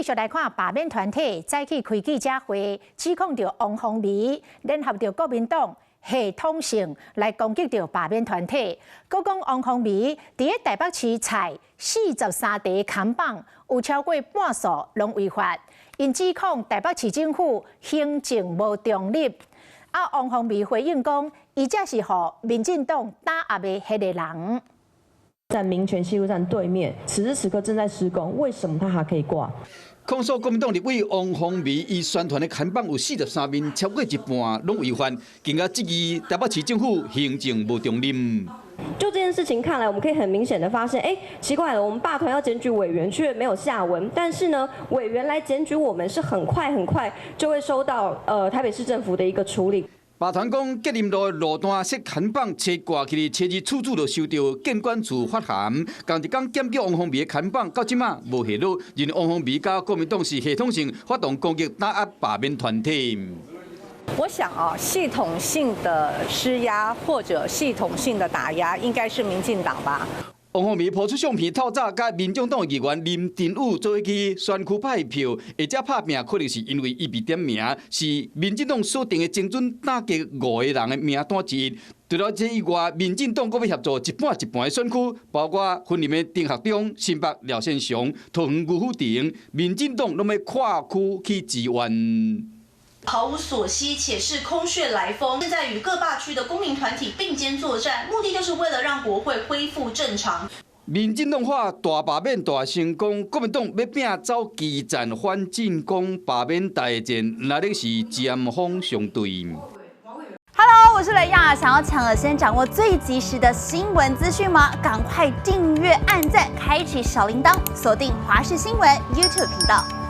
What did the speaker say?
繼續來看罷免團體早起開記者會，指控著王鴻薇聯合著國民黨系統性來攻擊著罷免團體。閣講王鴻薇佇咧台北市採43塊看板，有超過半數攏違法。𪜶指控台北市政府行政無中立。啊，王鴻薇回應講，伊才是予民進黨打壓的彼个人。在民權西路站對面，此時此刻正在施工，為什麼他還可以掛？控訴國民黨立委王鴻薇，伊宣傳的看板有43面，超過一半攏違法，更加質疑台北市政府行政無中立。就這件事情看來，我們可以很明顯的發現，哎，奇怪了，我們罷團要檢舉委員，卻沒有下文。但是呢，委員來檢舉我們，是很快很快就會收到台北市政府的一個處理。罷團講，吉林路路段設看板，車掛起來，車子處處就收著建管處發函。仝一工檢舉王鴻薇的看板，到這馬無下落。認為王鴻薇佮國民黨是系統性發動攻擊打壓罷免團體。我想啊，系統性的施壓或者系統性的打壓，應該是民進黨吧。王鴻薇拋出相片，透早佮民眾黨議員林珍羽做伙去選區派票，會遮拍拚，可能是因為伊被點名，是民進黨鎖定的精準打擊五个人的名單之一。除了這以外，民進黨閣欲協助一半一半的選區，包括雲林的丁學中、新北廖憲祥、桃園吳虎成，民進黨攏欲跨區去支援。毫無所悉，且是空穴來風。現在與各罷區的公民團體並肩作戰，目的就是為了讓國會恢復正常。民進黨喊大罷免大成功，國民黨欲拚走基層反進攻罷免大戰，那咧是針鋒相對。 Hello，我是雷亞，想要搶先掌握最及時的新聞資訊嗎？趕快訂閱、按讚、開啟小鈴鐺，鎖定華視新聞 YouTube 頻道。